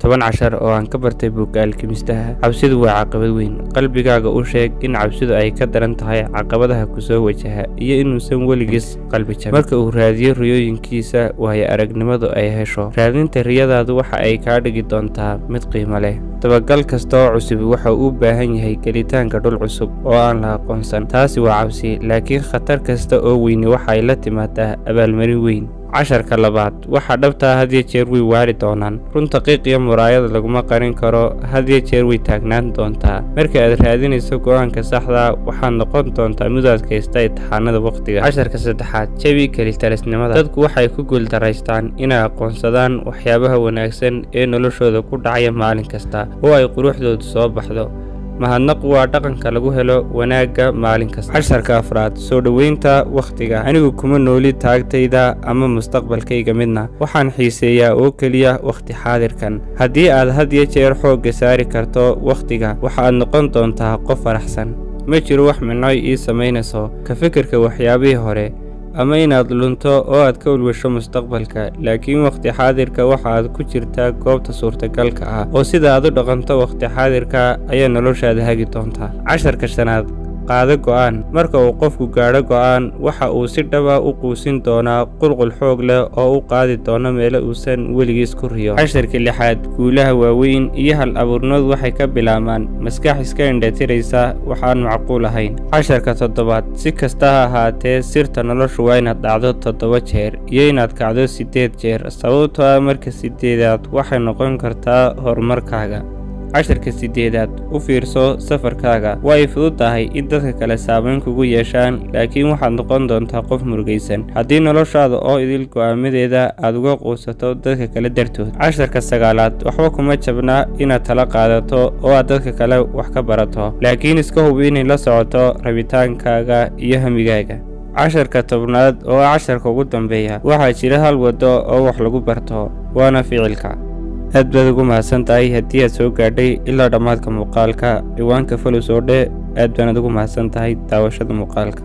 10 cashar oo aan ka bartay buugga Alkimistaha. Cabsidu waa caqabad weyn. Qalbigaaga u sheeg in cabsidu ay ka daran tahay caqabadaha ku soo wajaha iyo inuusan weligiis qalbi jabin. Marka uu raadiyo riyooyinkiisa, waayo aragnimadu ay hesho. Raadinta riyadaadu waxa ay kaa dhigi doontaa mid qiimo leh. Dabagal kasta oo cusub waxa uu u baahan yahay gelitaanka dhul cusub oo aan la aqoonsan. Taasi waa cabsi, laakiin khatar kasta oo weyni waxa ay la timaadaa abaalmarin weyn. Casharka labaad: waxa dhabtaa had iyo jeer way waari doonaan. Runta qiiq iyo muraayad laguma qarin karo, had iyo jeer way taagnaan doontaa. Marka aad raadinayso go'aanka saxda, waxaad noqon doontaa mid u adkaysta imtixaanada waqtiga. Casharka saddexaad: jabi kelitalisnimada. Dadku waxay ku guuldareystaan inay aqoonsadaan waxyaabaha wanaagsan ee noloshooda ku dhacaya maalin kasta oo ay quruxdoodu soo baxdo. Mahadnaqu waa dhaqanka lagu helo wanaagga maalin kasta. Casharka afraad: soo dhoweynta wakhtiga. Anigu kuma nooli taagtayda ama mustaqbalkayga midna, waxaan xiiseeyaa oo keliya wakhti xaadirkan. Haddii aad had iyo jeer xoogga saari karto wakhtiga, waxaad noqon doontaa qof faraxsan. Ma jiro wax micno ii samaynayso ka fikirka waxyaabihii hore ama inaad lunto oo aad ka walwasho mustaqbalka, laakiin wakhti xaadirka waxa aad ku jirtaa goobta suurtagalka ah, oo sida aad u dhaqanto wakhti xaadirka ayaa noloshaada hagi doontaa. Casharka shanaad: qaado go'aan. Marka uu qofku gaadho go'aan, waxa uu si dhaba u quusin doonaa qulqul xoog leh oo u qaadi doono meelo uusan weligiis ku riyo. Casharka lixaad: guulaha waaweyn iyo hal abuurnimadu waxay ka bilaabmaan maskax iska indhatiraysa waxaan macquul ahayn. Casharka toddobaad: si kasta ha ahaatee, sirta noloshu waa inaad dhacdo 7 jeer iyo inaad kacdo 8 jeer, sababtoo ah marka sideedaad waxay noqon kartaa horumarkaaga. Casharka sideedaad: u fiirso safarkaaga. Way fudud tahay in dadka kale saameyn kugu yeeshaan, laakiin waxaad noqon doontaa qof murugaysan haddii noloshaada oo idil go'aamadeeda aad uga quusato dadka kale dartood. Casharka sagaalaad: waxba kuma jabna inaad tala qaadato oo aad dadka kale wax ka barato, laakiin iska hubi inay la socoto rabitaankaaga iyo hamigaaga. Casharka 10aad oo ah casharka ugu dambeeya: waxaa jira hal waddo oo wax lagu barto, waana ficilka. Aad baad ugu mahadsan tahay haddii aad soo gaadhay ilaa dhammaadka muuqaalka. Ciwaanka follow soo dhe. Aad baanaad ugu mahadsan tahay daawashada muuqaalka.